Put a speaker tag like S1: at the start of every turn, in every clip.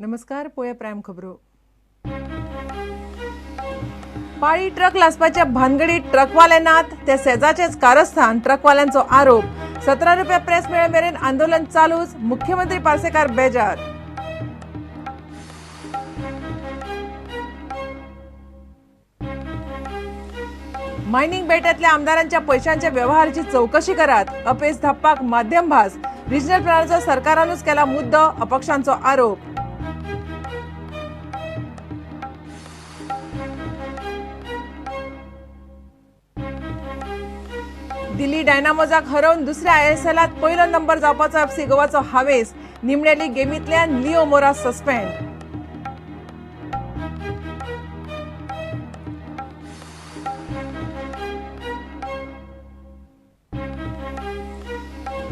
S1: नमस्कार, पोया प्रायम खबरो. पाळी ट्रक लासपाच्या भानगडीत ट्रकवाले नात, ते सेजाचेच कारस्थान, ट्रकवाल्यांचो आरोप. 17 रुपया प्रेस मेळ मेरेन आंदोलन चालूच, मुख्यमंत्री पार्सेकार बेजार. मायनिंग बेटातल्या आमदारांच्या पैशांच्या व्यवहाराची चौकशी करात, अपेस धाप्पाक माध्यम भास. रिजनल प्लॅनाचो सरकारानूच केला मुद्दो, अपक्षांचो आरोप. दिल्ली डायनामोजाक हरोवन दुसऱ्या आयएसएलात पयलो नंबर जावपाचो एफसी गोवाचो हावेस. निमणेली गेमींतल्यान लिओ मोरा सस्पेंड.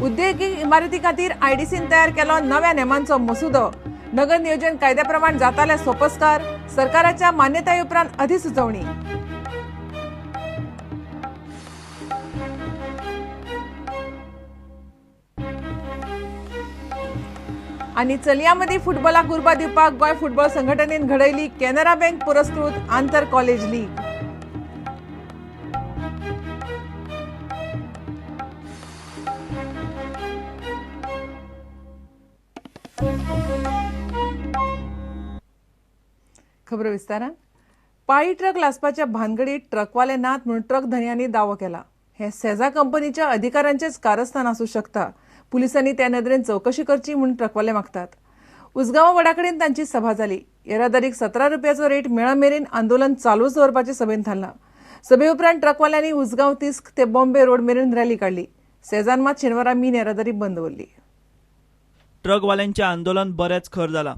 S1: उद्देगीक इमारती खातीर आयडीसीन तयार केलो नव्या नेमांचो मसुदो. नगर नियोजन कायद्या प्रमाण जाताले सोपस्कार, सरकाराच्या मान्यताये उपरांत अधिसुचोवणी. आनी चलयां मदीं फुटबॉलाक उर्बा दिवपाक गोंय फुटबॉल संघटनेन घडयली कॅनरा बँक पुरस्कृत आंतर कॉलेज लीग. खबरो विस्तारान. पाळी ट्रक लासपाच्या भानगडीत ट्रकवाले नात म्हणून ट्रक धनयांनी दावो केला. हे सेजा कंपनीच्या अधिकाऱ्यांचेच कारस्थान आसूं शकता. पुलिसांनी त्या नदरेन चौकशी करची म्हणून ट्रकवाले मागतात. उसगांव वडा कडेन तांची सभा जाली. येरादारीक 17 रुपयाचो रेट मेळ मेरेन आंदोलन चालूच दवरपाचें सभेन थारलां. सभे उपरांत ट्रकवाल्यांनी उसगांव तिस्क ते बॉम्बे रोड मेरेन रॅली काडली. सेजान मात शेनवारा मीन येरादारी बंद दवरली.
S2: ट्रकवाल्यांचें आंदोलन बरेंच खर जालां.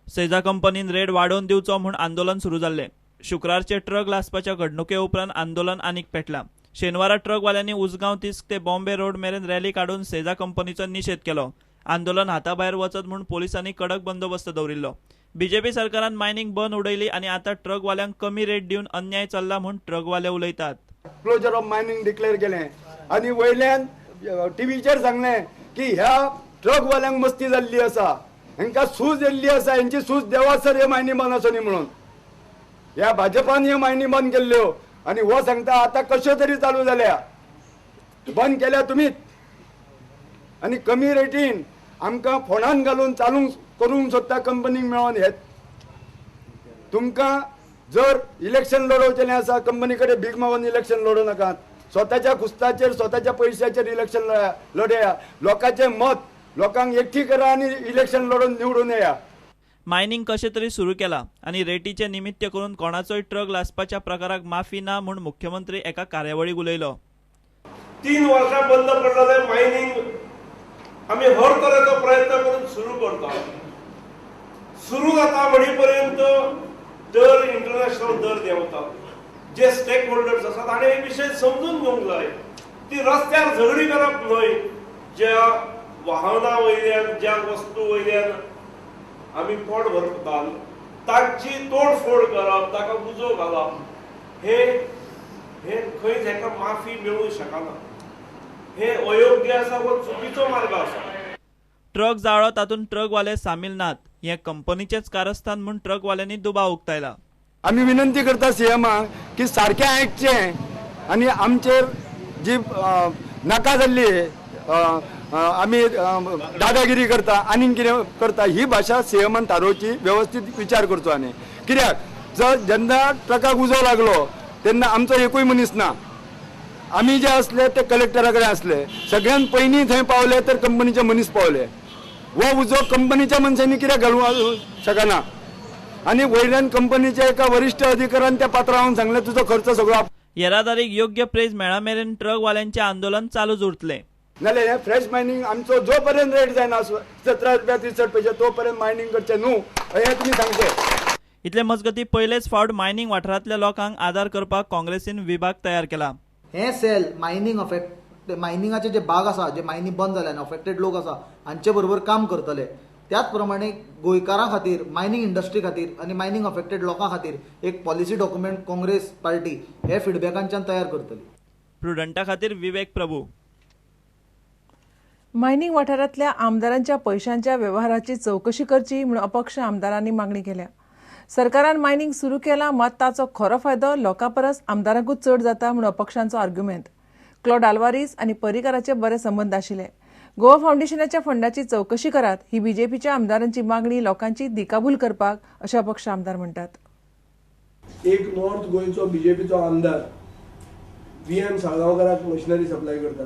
S2: सेजा कंपनीन रेट वाडोवन दिवचो म्हूण आंदोलन सुरू जाल्लें. शुक्रारचे ट्रक लासपाच्या घडणुके उपरांत आंदोलन आनीक पेटलां. शेनवारा ट्रकवाल्यांनी उसगांव तिस्क ते बॉम्बे रोड मेरेन रॅली काडून सेजा कंपनीचो निशेध केलो. आंदोलन हाताभायर वचत म्हूण पोलिसांनी कडक बंदोबस्त दवरिल्लो. बीजेपी सरकारान मायनिंग बंद उडयली आनी आतां ट्रकवाल्यांक कमी रेट दिवन अन्याय चल्ला म्हूण ट्रकवाले उलयतात.
S3: क्लोजर ऑफ मायनिंग डिक्लेअर केलें आनी वयल्यान टीव्हीचेर सांगलें की ह्या ट्रकवाल्यांक मस्ती जाल्ली आसा, हांकां सूज येल्ली आसा, हेंची सूज देवासर हे मायनी बंद आसो न्ही म्हणून ह्या भाजपान ह्यो मायनी बंद केल्ल्यो. आनी हो सांगता आतां कश्यो तरी चालू जाल्या, बंद केल्या तुमीच आनी कमी रेटीन आमकां फोंडान घालून चालूंक करूंक सोदता कंपनीक मेळोन. हे तुमकां जर इलेक्शन लडोवचेलें आसा कंपनी कडेन भीक मागून इलेक्शन लडोवं नाकात. स्वताच्या खुस्ताचेर स्वताच्या पयशाचेर इलेक्शन लडया. लोकांचें मत लोकांक एकठी करा आनी इलेक्शन लडोवन निवडून येया.
S2: मायनिंग कशें तरी सुरू केला आनी रेटीचे निमित्य करून कोणाचोय ट्रक लासपाच्या प्रकाराक माफी ना म्हूण मुख्यमंत्री एका कार्यावळीक उलयलो.
S4: 3 वर्षां बंद पडलेलें मायनिंग आमी हर तरेचो प्रयत्न करून सुरू करता. सुरू जाता म्हणी पर्यंत दर इंटरनॅशनल दर देंवता. जे स्टेक होल्डर्स आसात ताणें हे विशय समजून घेवंक जाय. ती रस्त्यार झगडी करप न्हय. ज्या वाहना वयल्यान ज्या वस्तू वयल्यान आमी पोट भरतात ताची तोडफोड करप, ताका उजो घालप हे हे खंयच हेका माफी मेळूंक शकना. हे अयोग्य आसा, हो चुकीचो मार्ग आसा.
S2: ट्रक जाळो तातूंत ट्रकवाले सामील नात, हें कंपनीचेच कारस्थान म्हूण ट्रकवाल्यांनी दुबाव उक्तायला.
S3: आमी विनंती करता सीएमाक की सारकें आयकचें आनी आमचेर जी नाका जाल्ली आमी दादागिरी करता आनी कितें करता ही भाशा सीएमान थारोवची, वेवस्थीत विचार करचो. आनी कित्याक जर जेन्ना ट्रकाक उजो लागलो तेन्ना आमचो एकूय मनीस ना. आमी जे आसले ते कलेक्टरा कडेन आसले. सगळ्यान पयलीं थंय पावले तर कंपनीचे मनीस पावले. हो उजो कंपनीच्या मनशांनी कित्याक घालूंक शकना? आनी वयल्यान कंपनीच्या एका वरिश्ठ अधिकाऱ्यान त्या पात्रावान सांगलें तुजो खर्च सगळो.
S2: येरादारीक योग्य प्रेज मेळा मेरेन ट्रकवाल्यांचें आंदोलन चालूच उरतलें.
S3: नाल्यार हें फ्रेश मायनिंग आमचो जो पर्यंत रेट जायना 17 रुपया 63 पैसे तो पर्यंत मायनिंग करचें न्हू हें तुमी सांगचें.
S2: इतले मजगतीं पयलेच फावट मायनिंग वाठारांतल्या लोकांक आदार करपाक काँग्रेसीन विभाग तयार केला.
S5: हे सेल मायनिंग अफेक्ट मायनिंगाचे जे भाग आसा, जे मायनी बंद जाल्यान अफेक्टेड लोक आसा हांचे बरोबर काम करतले. त्याच प्रमाणे गोंयकारां खातीर, मायनिंग इंडस्ट्री खातीर आनी मायनिंग अफेक्टेड लोकां खातीर एक पॉलिसी डॉक्युमेंट काँग्रेस पार्टी हे फिडबॅकांच्यान तयार करतली.
S2: प्रुडंटा खातीर विवेक प्रभू.
S1: मायनिंग वाठारांतल्या आमदारांच्या पयशांच्या वेव्हाराची चवकशी करची म्हूण अपक्ष आमदारांनी मागणी केल्या. सरकारान मायनिंग सुरू केला मात ताचो खरो फायदो लोकां परस आमदारांकूच चड जाता म्हूण अपक्षांचो आर्ग्युमेंट. क्लॉड आल्वारीस आनी पर्रीकाराचे बरे संबंद आशिल्ले. गोवा फावंडेशनाच्या फंडाची चवकशी करात ही बीजेपीच्या आमदारांची मागणी लोकांची दिकाभूल करपाक अशें अपक्ष आमदार म्हणटात.
S6: एक नॉर्थ गोंयचो बीजेपीचो आमदार व्ही एम साळगांवकाराक मशिनरी सप्लाय करता,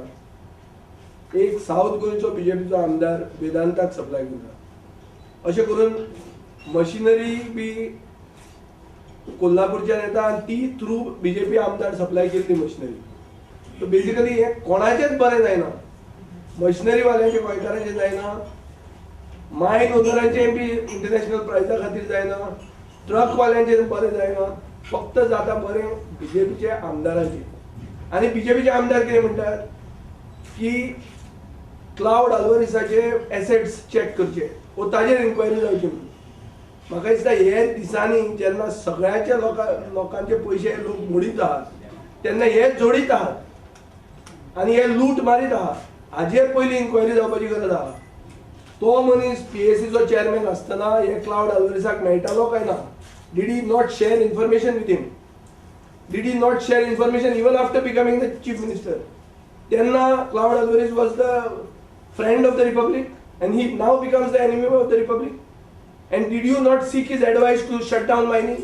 S6: एक सावथ गोंयचो बीजेपीचो आमदार वेदांताक सप्लाय करता. अशें करून मशिनरी बी कोल्हापूरच्यान येता आनी ती थ्रू बीजेपी आमदार सप्लाय केल्ली मशिनरी. सो बेजिकली हें कोणाचेंच बरें जायना, मशिनरीवाल्यांचें गोंयकारांचें जायना, मायन ओनरांचें बी इंटरनॅशनल प्रायजा खातीर जायना, ट्रकवाल्यांचें बरें जायना, फक्त जाता बरें बीजेपीच्या आमदारांचें. आनी बीजेपीचे आमदार कितें म्हणटात की क्लावड आल्वारीसाचे एसेट्स चॅक करचे वो ताजेर इन्क्वायरी जावची म्हणून. म्हाका दिसता हे दिसांनी जेन्ना सगळ्यांचे लोकांचे पयशे लोक मोडीत आहात तेन्ना हे जोडीत आहात आनी हे लूट मारीत आहात, हाजेर पयली इन्क्वायरी जावपाची गरज आहा. तो मनीस पीएसीचो चेअरमॅन आसतना हे क्लावड आल्वारीसाक मेळटालो काय ना? Did he not share information with him? Did he not share information even after becoming the chief minister? तेन्ना Claude Alvares was the friend of the republic and he now becomes the enemy of the republic. And did you not seek his advice to shut down mining?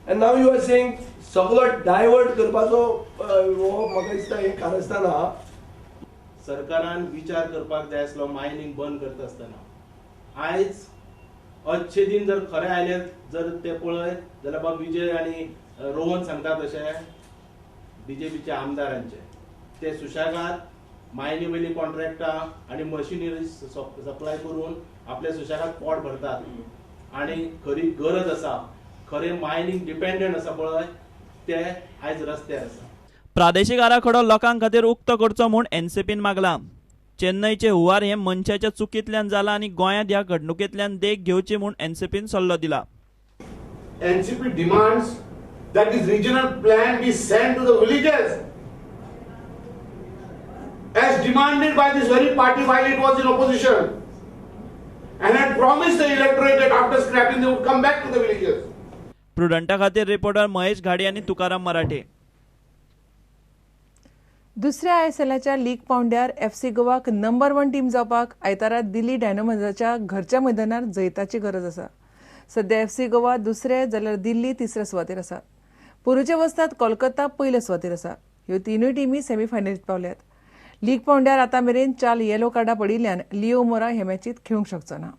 S6: And now you are saying सगळो divert करपाचो हो म्हाका दिसता हें कारस्थान आहा.
S7: सरकारान विचार करपाक जाय आसलो मायनींग बंद करता आसतना. आयज अच्छे दिन जर खरें आयले जर ते पळयत जाल्यार बाब विजय आनी रोहन सांगता तशें बीजेपीच्या आमदारांचे ते सुशेगाद मायनी वयली कॉन्ट्रॅक्टां आनी मशिनरी सप्लाय करून आपल्या सुशेगाद पोट भरतात आनी खरी गरज आसा, खरें मायनींग डिपेंडंट आसा पळय ते आयज रस्त्यार आसा.
S2: प्रादेशीक आराखडो लोकां खातीर उक्तो करचो म्हूण एनसीपीन मागला. चेन्नईचे हुंवार हे मनशाच्या चुकींतल्यान जाला आनी गोंयांत ह्या घडणुकेंतल्यान देख घेवची म्हूण एनसीपीन सल्लो दिला.
S8: NCP demands that this regional plan be sent to the villages as demanded by this very party while it was in opposition and had promised the electorate that after scrapping they would come back to the villages.
S2: प्रुडंटा खातीर reporter Mahesh Ghadi आनी तुकाराम मराठे.
S1: दुसऱ्या आयएसएलाच्या league पावंड्यार FC गोवाक number 1 team जावपाक आयतारा दिल्ली डायनामोजाच्या घरच्या मैदानार जैताची गरज आसा. सध्या एफसी गोवा दुसरे जाल्यार दिल्ली तिसऱ्या सुवातेर आसा. पोरूच्या वस्ताद कोलकाता पयले सुवातेर आसा. ह्यो तिनूय टिमी सेमीफायनलीत पावल्यात. लीग पावंड्यार आतां मेरेन 4 येलो कार्डां पडिल्ल्यान लिओ मोरा हे मॅचीत खेळूंक शकचो ना.